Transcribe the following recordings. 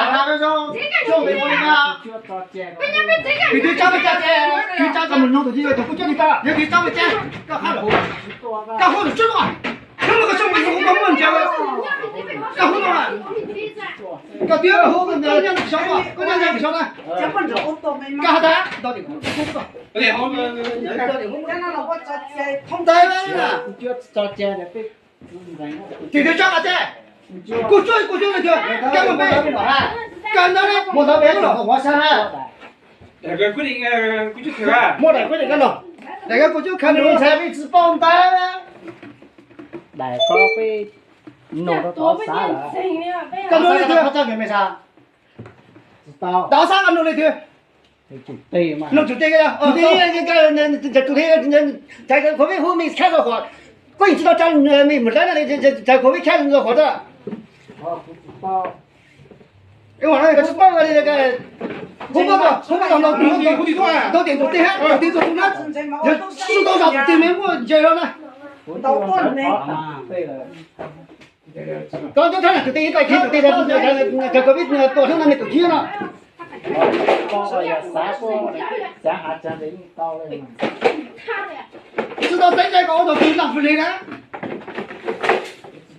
tag hab zoo zoo, zoo peb ua li na. Kws twv tsob peb cab ces, twv tsob koj mus noog tus txiv yawg tus kuj coj li koj, yog twv tsob peb cab, koj hab los, koj hab los tsuag los, koj mus koj tsuag mus yus kuv koj muaj ntsia, koj hab los, koj twb hu koj nyob xyov, koj nyob xyov na, koj has tas, tes, twv tsob qab ces, kuv tsuag kuv tsuag li twg, koj mus peb, koj nyob mus tau peb los, muaj daim kwj dej koj los, daim koj kuv tsuag khav nws ntxhais peb tsis paub ntawd. Daim ko peb nug rau tod xav lawm. Koj nug li twg? Tau xav koj nug li twg? Nug tsum teg, tsum teg, tsum teg, tsum teg, kuv peb hu mej khab rau qhov, koj yeej tsis tau tsa mej mus dawb na, tsum kuv peb khab rau qhov tab. Koj tsis paub li, hu, hu, hu, hu, hu tim tus teg hab, tus teg tus tus na, yog tsis tau zam tus teg mej muaj ntses no na. Koj nyob thab na tus teg ib tais khev tus teg, tsam ko peb tua hlub no mej tus txiv no. Tsis tau teeb ntsia koj ua tus txiv noj fwm li na.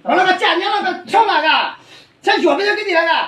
Qhov no koj tsa nyob no koj tshoob lam kas, tshab yuam peb yog kwv tij lawm kas.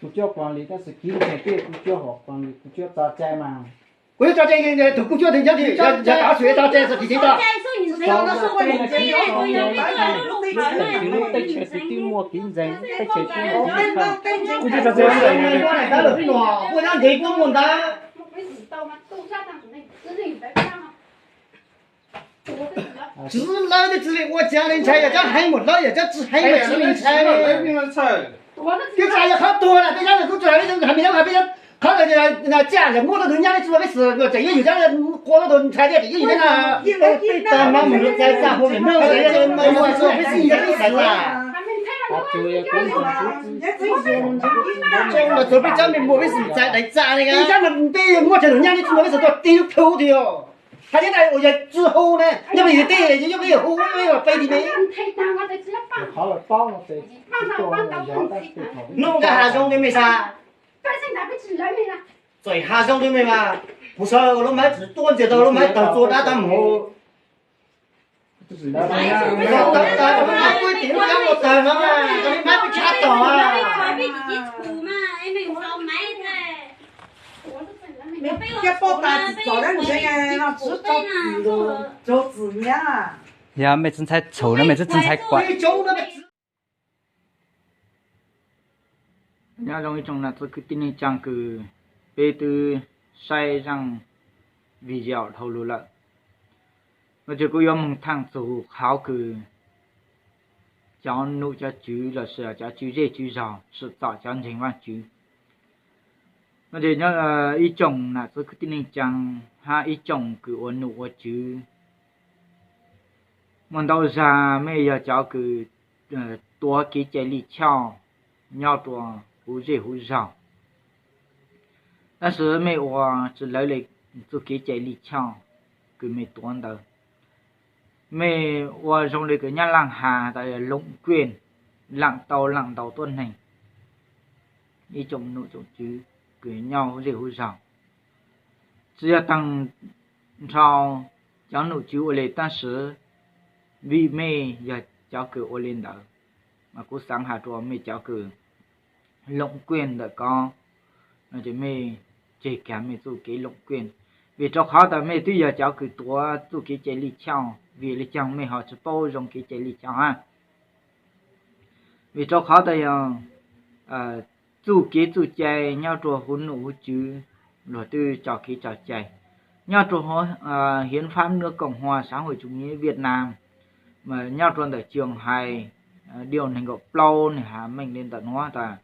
Kuv cuab kuv li, tab sis kiv ntseeg tej kuv cuab hom kuv cuab tso cai mas. Kuv yuav tso cai, tus kuv cuab tus nyob tim, yog tav su tso cai txog tim tim tso. Lub teb chaws twb muaj kiv ntseeg, teb chaws twb muaj kiv ntseeg. Kuv nyob ntev kuj muaj ntawd. Tsis lawv twb tsis li ua cas li, ntshai yog cov heev mus lawv, yog cov tsis heev mas tsis li ntshai li. Twb tsis yog qhov tuag na, peb nyob kuv tsuas hais peb hais peb qhov tsiaj lawm muab rau tus nyab li tsis muaj peb xwm, tseem yuav yus cov qua rau tus ntshai thiab tseem yuav yus thiab na. Peb tag no mus txais txaj hu no, peb xwm ntxais txaj. Txug peb cov me muam peb xwm txais daim txaj li, peb cov me peb muab rau tus nyab li tsis muaj peb xwm tuaj tig lub plhu tiag. Hais tias ua yog tsis hu na, nyob peb yus teb yog peb hu peb tim me. Qhov lawv paub no ces hnub no ha zoo li me sas, txawm ha zoo li me mas, kuv sawv ua lub maiv tsis tuaj ntxias tau lub maiv tawg txua dab tab mus. Tawg tawg tawg, lub maiv peb tshab tom. Yog mej tsi ntxhais txhaum no mej tsi ntxhais kuam. Nyob zoo ib tsoom nam txiv kwv tij neej tsaa kws peb twb saib zaaj video dhau lug lawm, no ces kuv yuav moog thaaj txug qhov kws cov num cov tswv lossis cov tswv zej tswv zog tsim txom cov ntseeg Vaajtswv. No ces ib tsoom nam txiv kwv tij neej tsaa hab ib tsoom kws ua num ua tswv, muaj ntau zag mej yog cov kws tuav kev cai lij choj nyob rua huv zej huv zog, tab sis mej ua tsi lawv le txuj kev cai lij choj kws mej tuav ntawd. Mej ua zoo le kws nyab laaj has tas loom kuej, laam tau laam ntau tuab neeg. Ib tsoom num tsoom tswv kws nyob huv zej huv zog, tsi yog taag nrho cov num tswv ua le, tab sis vim mej yog cov kws ua le ntawd, mas kuv xaav has rua mej cov kws loom kuej ntawm ko, no ces mej tseg kag mej txuj kev loom kuej, vim rau qhov tas mej twb yog cov kws tuav txuj kev cai lij choj, vim le caag mej ho tsi paub zoo kev cai lij choj hab? Vim rau qhov tas yog txuj kev txuj cai nyob rua huv num huv tswv luag twb tso kev tso cai. Nyob rua hiến pháp nước Cộng hòa xã hội chủ nghĩa Việt Nam, mas nyob rua ntawm Trường Hài, điều neeg nkaum plaub nwg has meej le ntawm nuav tas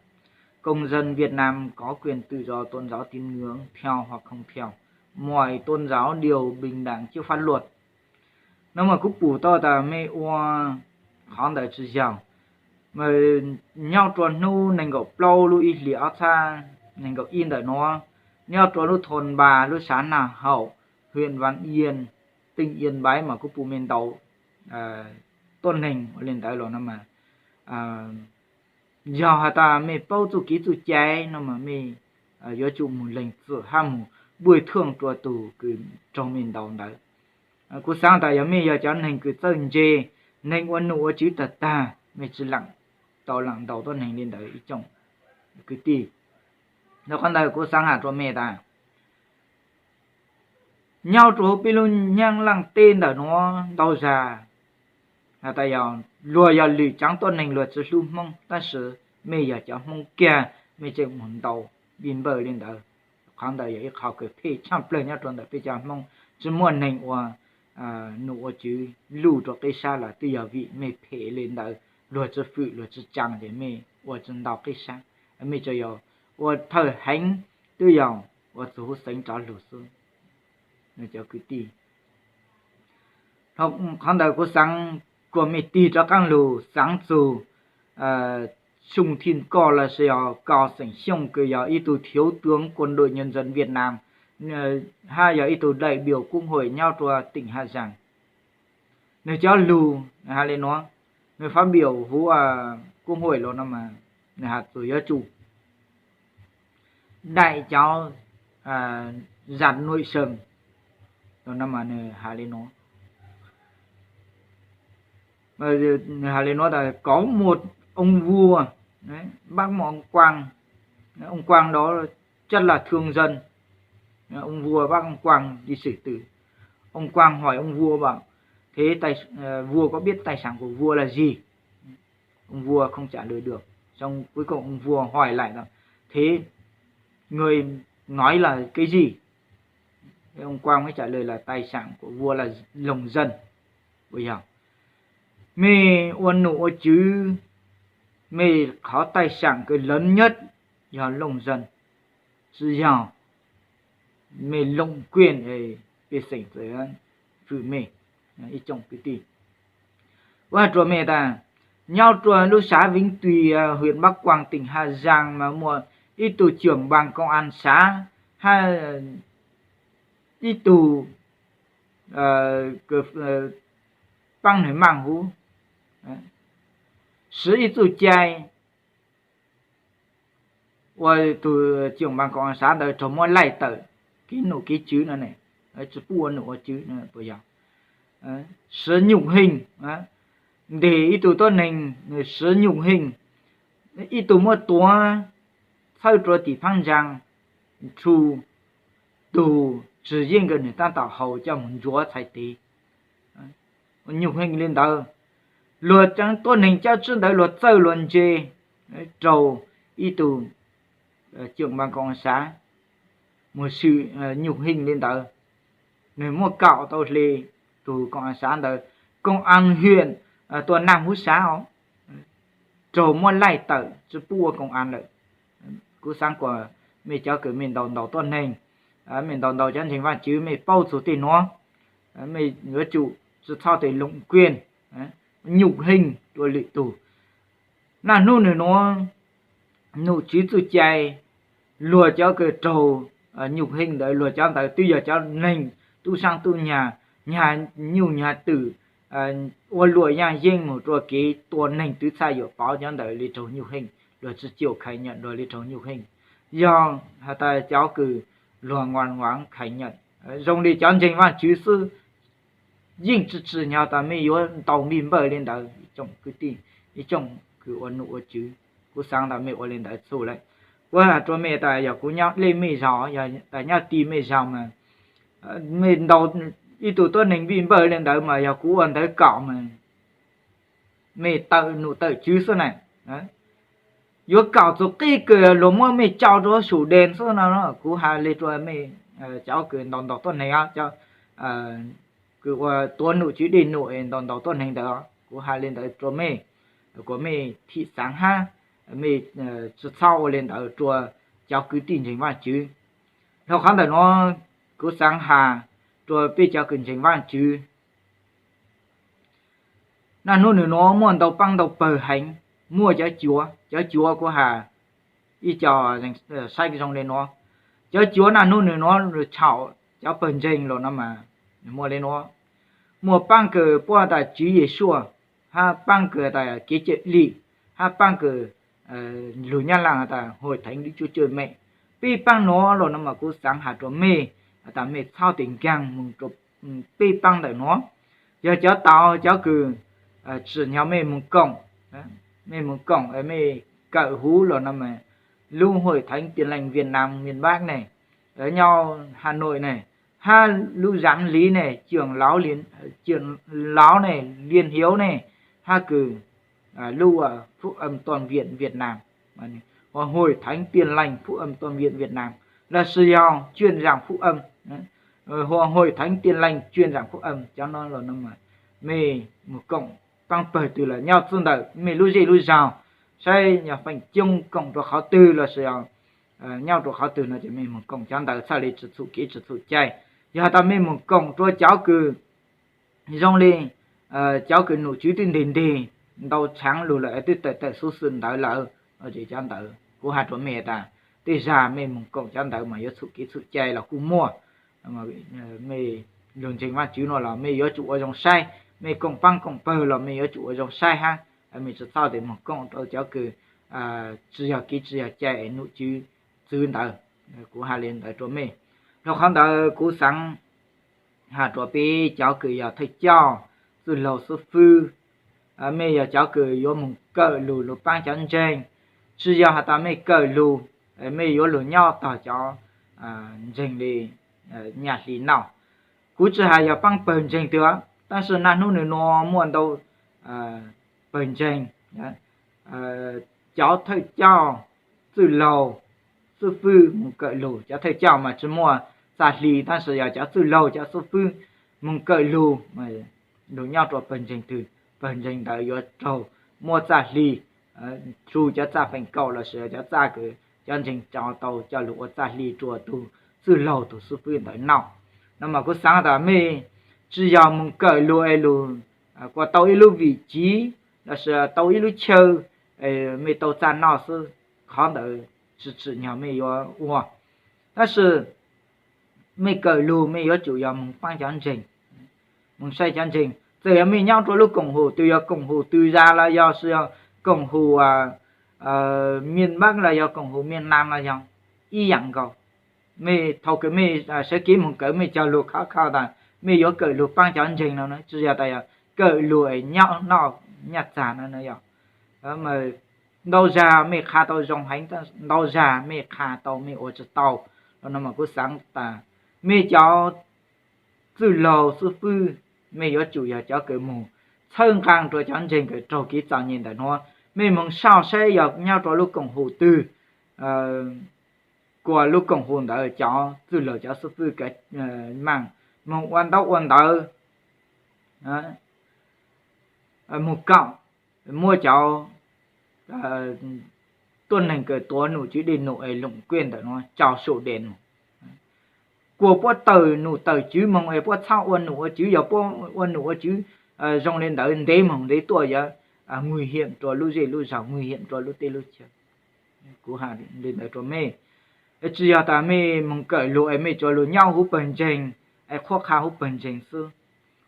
công dân Việt Nam có quyền tự do tôn giáo tín ngưỡng theo hoặc không theo, mọi tôn giáo đều bình đẳng trước pháp luật. No mas kuv pum tau tas mej ua qhov ntawd tsi yog. Mas nyob rua hnub neeg nkaum plaub lub ib hlis ob txhab neeg nkaum ib ntawm nuav, nyob rua lub thôn ba lub xav Naj Haum, huyện Văn Yên, tỉnh Yên Bái mas kuv pum mej ntau tuab neeg ua le ntawd los no mas, yog has tas mej paub txuj kev txuj cai no mas mej yuav tsum mus lees txim hab mus bui thuj rua tug kws raug mej ntaus ntawd. Kuv xaav tas yog mej yog cov neeg kws txawj ntse, neeg ua num ua tswv tag tag, mej tsi laam tau laam ntaus tuab neeg le ntawd ib tsoom kwv tij. Yog qhov ntawd kuv xaav has rua mej tas nyob rua huv peb lub nyaab laaj teb ntawm nuav ntau zag has tas yog luag yog lwm tsaav tuab neeg luag tsi hlub Hmoob, tab sis mej yog cov Hmoob kiag mej tseem mus ntaus npij npawj le ntawd. Qhov ntawd yog ib qho kws phem tshaaj plawg nyob rua ntawm peb cov Hmoob. Tsi muaj neeg ua num ua tswv luj rua qib sab los twb yog vim mej phem le ntawd, luag tsi fwm luag tsi tsaa ces mej ua tsi ntau qib sab. Mej tsuas yog ua thawj heev, twb yog ua txug huv xeev rov lug xwb, nws cov kwv tij. Qhov ntawd kuv xaav kuas mej tig rov qaab lug xaav txug Sung Thij Koj lossis yog Kos Xeem Xyooj kws yog ib tug thiếu tướng quân đội nhân dân Việt Nam hab yog ib tug đại biểu quốc hội nyob rua tỉnh Hà Giang. Nws cov lug nws has le nuav, nws phát biểu huv quốc hội los no mas nws has txug yuav tsum daim cov giặt nội sơm no mas nws has le nuav, nws has le nuav, có một ông vua bắt một ông quan, ông quan đó rất là thương dân. Ông vua bắt ông quan đi xử tử. Ông quan hỏi ông vua bảo, thế tài, ờ, vua có biết tài sản của vua là gì? Ông vua không trả lời được. Xong cuối cùng ông vua hỏi lại là, thế người nói là cái gì? Thế ông quan mới trả lời là tài sản của vua là lòng dân. Ua yog mej ua nom ua tswv, mej qhov tài sản kws lớn nhất yog lòng dân, tsi yog mej lông quyền, pej xeem txawm hwm mej. Ib tsoom kwv tij, kuv has rua mej tas, nyob rua lub sav Vĩnh Tuy, huyện Bắc Quang, tỉnh Hà Giang mas muaj ib tug trưởng ban công an xã hab ib tug paab nwg maaj huv, sib ib txuj cai ua tug trưởng ban công an xã ntawd raug muab laij tawm, kev nom kev tswv no ne, tsi pub ua nom ua tswv, sib nhục hình, ntes ib tug tuab neeg sib nhục hình, ib tug muab tuav txhawb rua tim phab ntsaa, txhua tug tswv yeej kws nwg tab tom haus coj moog ntsuav txhais tes, nhục hình li ntawd. Luag cov tuab neeg coj tswb ntawd luag txawj luag ntse, raug ib tug trưởng ban công an xã mus xwm nhục hình li ntawd. Nwg muab kaum tau hle tug công an xã ntawd, công an huyện, tua naag huv sav os, raug muab laij tawm tsi pub ua công an lawm. Kuv xaav kuas mej cov kws mej ntaus ntaus tuab neeg, mej ntaus ntaus cov ntseeg Vaajtswv, mej paub txug tej nuav, mej yuav tsum tsi txhob tes lông quyền, nhục hình rua lwm tug. Naj nub nwg nuav, nom tswv txuj cai, luag cov kws raug nhục hình ntawd luag cov ntawd twb yog cov neeg tub saab tub nyag, nyag nyuj nyag twm, ua luam yaaj yeeb moog rua kev tua neeg twv txhaj yuam pov cov ntawd le raug nhục hình, luag tsi chịu khai nhận luag le raug nhục hình. Yog has tas cov kws luag ngoan ngoav khai nhận, zoo li cov ntseeg Vaajtswv xwb, yeej tsi tsim nyog tas mej yuav ntaus npij npawj le ntawd. Ib tsoom kwv tij, ib tsoom kws ua nom ua tswv, kuv xaav tas mej ua le ntawd txhua lawm. Kuv has rua mej tas yog kuv nyob dlej mej zog, yog tas nyob tim mej zog mas mej ntaus ib tug tuab neeg npij npawj le ntawd mas yog kuv ua ntawv kaum mas mej tawm nom tawm tswv xwb na, yuav kaum txug qib kws luag muab mej tso rua sum des xwb no. Kuv has le rua mej cov kws ntaus ntaus tuab neeg, cov kws ua tuav nom tswv dej nom ntaus ntaus tuab neeg ntawd, kuv has le ntawd rua mej, kuas mej thim xaav hab mej tsi txhob ua le ntawd rua cov kwv tij ntseeg Vaajtswv. Dhau qhov ntawm nuav, kuv xaav has rua peb cov kws ntseeg Vaajtswv, naj nub nwg nuav muaj ntau paab ntau pawg heev, muaj cov cuav, cov cuav kuv has ib co saib zoo le nuav, cov cuav naj nub nwg nuav txhaum cov pawg ntseeg los no mas muaj le nuav, muaj paab kws puab tas Tswv Yexus, hab paab kws tas kev cawm dim, hab paab kws lug Nyab Laj tas Hội Thánh Đức Chúa Trời Mẹ. Peb paab nuav los no mas kuv xaav has rua mej tas mej txhob tes nkaag moog rua peb paab ntawm nuav. Yog cov tau cov kws tsim nyog mej moog koom, mej moog koom mej kawm huv los no mas lub Hội Thánh Tin Lành Việt Nam miền Bắc ne, nyob Hà Nội ne, hab lub Giám lý ne, Trưởng Lão ne, Liên Hiếu ne, hab kws lub Phúc Âm Toàn Viện Việt Nam, Hội Thánh Tin Lành Phúc Âm Toàn Viện Việt Nam, lossis yog Truyền Giảng Phúc Âm, Hội Thánh Tin Lành Truyền Giảng Phúc Âm, cov no los no mas mej moog koom paab pawg twg los nyob txij ntawm mej lub zej lub zog, saib yog feem coob koom rua qhov twg lossis yog nyob rua qhov twg no ces mej moog koom cov ntawd txhaj le tsi txhum kev tsi txhum cai. Yog has tas mej moog koom rua cov kws zoo le cov kws nom tswv twb ntes ntes ntau tshaav lug lawm, twb tawm tawm xuv xwm ntawd lawm, ces cov ntawd kuv has rua mej tas tej zag mej moog koom cov ntawd mas yuav txhum kev txhum cai los kuj muaj. Mej lug ntseeg Vaajtswv nuav los mej yuav tsum ua zoo saib, mej koom paab koom pawg los mej yuav tsum ua zoo saib hab, mej tsi txhob tes moog koom rua cov kws tsi yog kev tsi yog cai es nom tswv txwv ntawd. Kuv has le ntawd rua mej. Rua qhov ntawd kuv xaav has rua peb cov kws yog thawj coj, txwj laug xwb fwb, mej yog cov kws yuav moog kawm lug lug paab cov ntseeg. Tsi yog has tas mej kawm lug, mej yuav lug nyob tog cov ntseeg le nyaj hli noj. Kuv tsi has yog paab pawg ntseeg twg, tab sis naj hnub nua muaj ntau pawg ntseeg, cov thawj coj, txwj laug, xwb fwb moog kawm lug. Cov thawj coj mas tsi muaj txaj hli, tab sis yog cov txwj laug cov xwb fwb moog kawm lug, lug nyob rua pawg ntseeg twg, pawg ntseeg ntawd yuav raug muab txaj hli, rua cov txaj feem kaum lossis cov txaj kws cov ntseeg tso tau coj lug ua txaj hli rua tug txwj laug tug xwb fwb ntawd noj. No mas kuv xaav tas mej tsi yog moog kawm lug es lug kuas tau ib lub vim tsiv lossis tau ib lub chaw, mej tau txaj noj xwb, qhov ntawd tsi tsim nyog mej yuav ua. Tab sis mej kawm lug mej yuav tsum yog moog paab cov ntseeg, moog saib cov ntseeg. Txawm yog mej nyob rua lub koom haum twg, yog koom haum twg zag los yog, yog koom haum miền Bắc los yog koom haum miền Nam los yog ib yaam nkaus. Mej thaus kws mej sawv kev moog kawm mej cog lug khov kho tas mej yuav kawm lug paab cov ntseeg no, tsi yog tas yog kawm lug es nyob noj nyaj txag no yog. Ntau zag mej qha tau zoo heev, ntau zag mej qha tau mej ua tsi tau. Los no mas kuv xaav tas mej cov txwj laug xwb fwb, mej yuav tsum yog cov kws moog txhawb nqaa rua cov ntseeg kws raug kev txom nyem ntawm nuav. Mej moog sau saib yog nyob rua lub koom haum twg, kuas lub koom haum ntawd cov txwj laug cov xwb fwb kws maam moog ua ntaub ua ntawv, moog kaum, muab cov tuab neeg kws tuav nom tswv dej num es lwm kuaj ntawm nuav tso sau dej num. Kuas puab tawm nom tawm tswv moog es puab txhob ua nom ua tswv, yog puab ua nom ua tswv zoo le ntawd ntev moog ntev tuaj yuav nguy hiểm rua lub zej lub zog, nguy hiểm rua lub teb lub chaw. Kuv has le ntawd rua mej. Tsi yog tas mej moog kawm lug es mej tsuas lug nyob huv pawg ntseeg es qhuab qha huv pawg ntseeg xwb.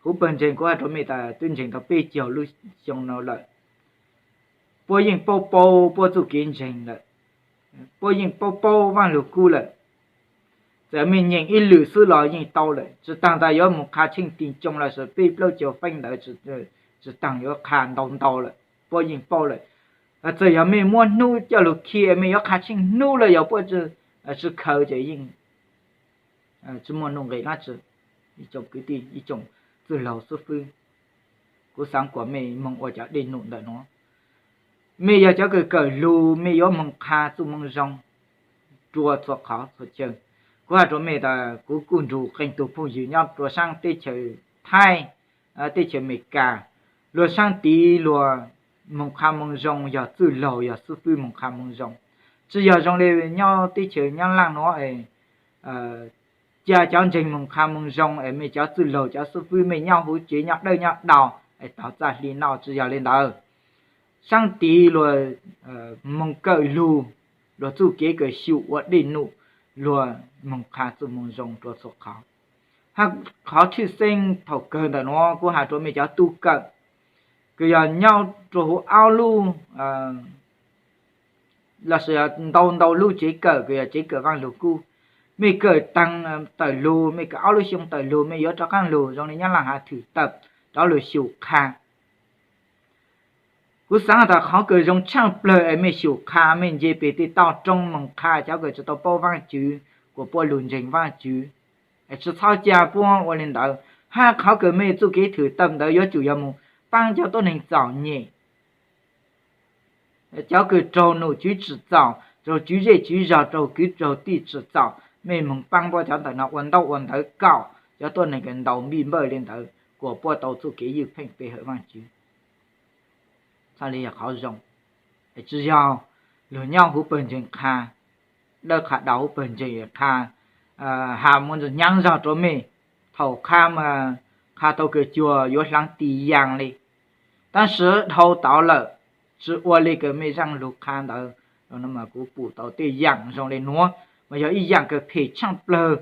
Huv pawg ntseeg kuv has rua mej tas twb ntseeg tau peb caug lub xyoo no lawm, puab yeej paub paub puab txuj kev ntseeg lawm, puab yeej paub paub Vaaj Lug Kub lawm. Txawm mej nyeem ib lwm xwb los yeej tau lawm, tsi taag tas yuav moog qha tsheej tim tsoo lossis peb plaub caug feeb ntawd, tsi taag yuav qha ntau ntau lawm, puab yeej paub lawm. Txawm yog mej muab hnub coj lug khi mej yuav qha tsheej hnub los yog puab tsi khaws ces yeej tsi muaj nuj nqis dlaab tsi. Ib tsoom kwv tij, ib tsoom txwj laug xwb fwb, kuv xaav kuas mej moog ua cov dej num ntawm nuav. Mej yog cov kws kawm lug, mej yuav moog qha txuj moo zoo rua txhua qhov txhua chaw. Kuv has rua mej tas kuv kuj nrug qee tug phooj ywg nyob rua saab teb chaws Thaib, teb chaws Amelikas, luag saab tiv luag moog qha moo zoo, yog txwj laug yog xwb fwb moog qha moo zoo. Tsi yog zoo le nyob teb chaws Nyab Laaj nuav es ca cov ntseeg moog qha moo zoo es mej cov txwj laug cov xwb fwb mej nyob huv tsev nyob dawb nyob daug es tog txaj hli noj, tsi yog le ntawd. Saab tiv luag moog kawm lug, luag txuj kev kawm xyum ua dej num, luag moog qha txuj moo zoo rua txhua qhov. Hab qhov tshwj xeeb thaum kawg ntawm nuav kuv has rua mej cov tub kawm kws yog nyob rua huv aub lub lossis ntau ntau lub tsev kawm kws yog tsev kawm Vaaj Lug Kub. Mej kawm taag tawm lug, mej kawm ob lub xyoo tawm lug, mej yuav rov qaab lug zoo le Nyab Laaj has thwm tawm rov lug xyum qha. Kuv xaav tas qhov kws zoo tshaaj plawg es mej xyum qha, mej nce peg tej toj roob moog qha cov kws tsi tau paub Vaajtswv kuas puab lug ntseeg Vaajtswv, es tsi txhob ca puab ua le ntawd. Hab qhov kws mej txuj kev thwm tawm ntawd yuav tsum yog moog paab cov tuab neeg txom nyem, cov kws raug nom tswv tsim txom, raug tswv zej tswv zog, raug kwv raug tij tsim txom, mej moog paab puab cov ntawm no ua ntaub ua ntawv kaum cov tuab neeg kws ntaus npij npawj le ntawd kuas puab tau txuj kev ywj pheej pe hawm Vaajtswv. Txhaj le yog qhov zoo, es tsi yog lug nyob huv pawg ntseeg qha, dawb qha dau pawg ntseeg qha, has muaj ntxwg nyaab zog rua mej. Thaum qha mas qha tau kawg cuag yuav hlaav tis yaas li, tab sis dhau tod lawm tsi ua li kws mej zaaj lug qha ntawd. Kuv pum tau tej yaam zoo le nuav mas yog ib yaam kws phem tshaaj plawg,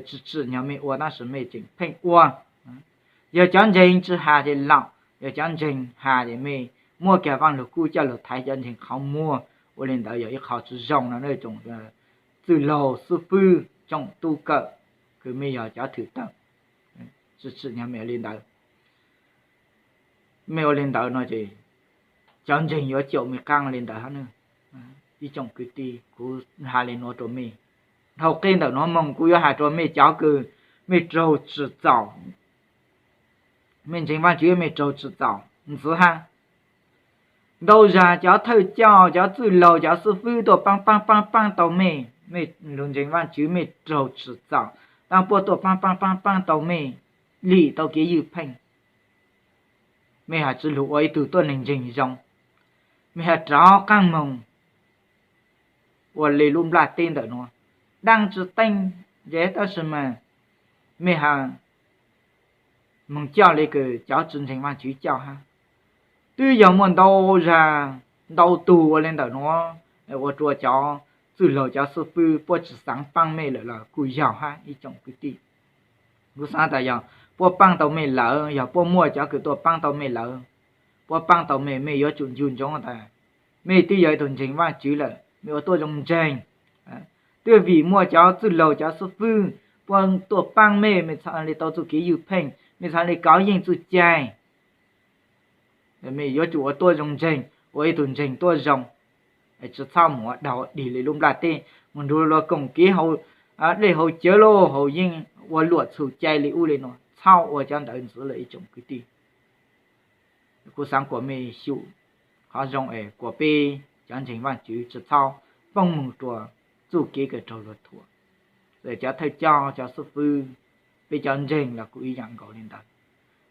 tsi tsim nyog mej ua tab sis mej tseem pheej ua. Yog cov ntseeg tsi has ces laum, yog cov ntseeg has ces mej muab kiag Vaaj Lug Kub coj lug thaiv cov ntseeg qhov muag. Ua li ntawd yog ib qho tsi zoo no, tsoom txwj laug xib fwb, tsoom tub kawm, kws mej yog cov thwm tawm, tsi tsim nyog mej ua li ntawd. Mej ua li ntawd no ces cov ntseeg yuav caum mej qaab li ntawd hab. Ib tsoom kwv tij, kuv has li nuav rua mej. Dhau qeb ntawm nuav moog kuv yuav has rua mej cov kws mej raug tsim txaum, mej ntseeg Vaajtswv mej raug tsim txaum ntxiv hab. Ntau zag cov thawj coj, cov txwj laug, cov xib fwb tuaj paab paab paab paab tau mej, mej lug ntseeg Vaajtswv mej raug tsim txaum, taab puab tuaj paab paab paab paab tau mej, lim tau kev ywj pheej. Mej has tsi lug ua ib tug tuab neeg ntseeg zoo, mej has rov qaab moog ua li lub nplaj teb ntawm nuav, daab tsi teeb, tab sis mas mej has moog coj li kws cov tsi ntseeg Vaajtswv coj hab. Twb yog muaj ntau zag, ntau tug ua li ntawm nuav, ua rua cov txwj laug cov xib fwb puab tsi xaav paab mej lawm los kuj yog hab ib tsoom kwv tij. Kuv xaav tas yog puab paab tau mej lawm, yog puab muaj cov kws tuaj paab tau mej lawm, puab paab tau mej, mej yuav tsum ncu ntsoov tas mej twb yog ib tug ntseeg Vaajtswv lawm, mej ua tuab zoo ntseeg. Twb vim muaj cov txwj laug cov xib fwb puab tuaj paab mej, mej txhad le tau txuj kev ywj pheej, mej txhad le kov yeej txuj cai. Mej yuav tsum ua tuab zoo ntseeg, ua ib tug ntseeg tuab zoo, tsi txhob mus ua daug dig li lub nplaj teb, mus nrug luag koom kev haus dlej haus cawv lauj, haus yeeb, ua luam txhum cai li ub li nuav, txhob ua cov ntawd ntxiv lawm ib tsoom kwv tij. Kuv xaav kuas mej xyum qhov zoo es kuas peb cov ntseeg Vaajtswv tsi txhob poob moog rua txuj kev kws raug luag thuam. Cov thawj coj, cov xib fwb, peb cov ntseeg los kuj ib yaam nkaus li ntawd.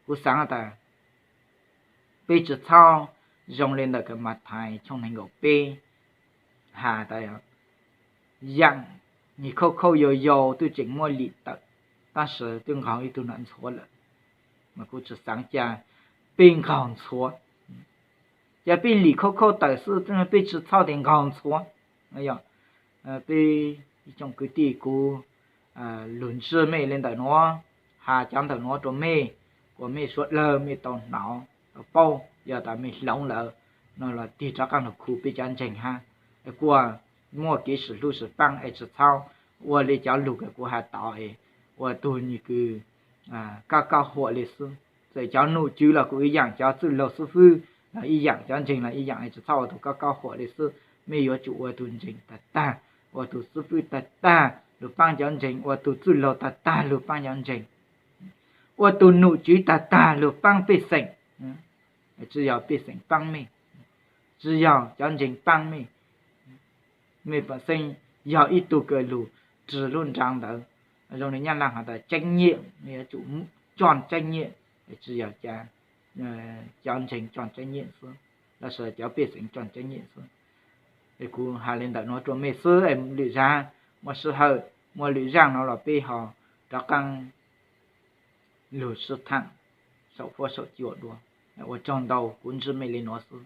Kuv xaav tas peb tsi txhob zoo li ntawm kws Mathais tshooj neeg nkaum peb has tas yaam nwg khauj khauj yau yau twb tseem muab lim tawm, tab sis twb nqaug ib tug nam ntxhuav lawm. Mas kuv tsi xaav cas peb nqaug ntxhuav, cas peb lim khauj khauj tawm xwb, peb tsi txhob tes nqaug ntxhuav. Yog peb ib tsoom kwv tij, kuv lug ntsib mej li ntawm nuav, has cov ntawm nuav rua mej, kuas mej suav dlawg mej tau hnov tau paub, yog tas mej hloov lawm no los tig rov qaab lug khu peb cov ntseeg hab, kuas muaj kev sim hlub sim paab es tsi txhob ua li cov lug kws kuv has tod es ua tug nwg kws kaub kaub huam li xwb. Txawm cov nom tswv los kuj ib yaam, cov txwj laug xib fwb los ib yaam, cov ntseeg los ib yaam, tsi txhob ua tug kaub kaub huam li xwb. Mej yuav tsum ua tug ntseeg tag tag, ua tug xib fwb tag tag lug paab cov ntseeg, ua tug txwj laug tag tag lug paab cov ntseeg, ua tug nom tswv tag tag lug paab pej xeem. Tsi yog pej xeem paab mej, tsi yog cov ntseeg paab mej. Mej pam xeeb yog ib tug kws lug ris lub nra ntawd, zoo li Nyab Laaj has tas tseeb nyim, mej yuav tsum coj tseeb nyim, tsi yog cov ntseeg coj tseeb nyim xwb, los sis cov pej xeem coj tseeb nyim xwb. Es kuv has li ntawm nuav rua mej xwb, lwm zag muaj sij hawm muaj lwm zaj no los peb ho rov qaab lug sib thaam saum fuab saum cua dua. Ua tsaug ntau, kuv ntsib mej li nuav xwb.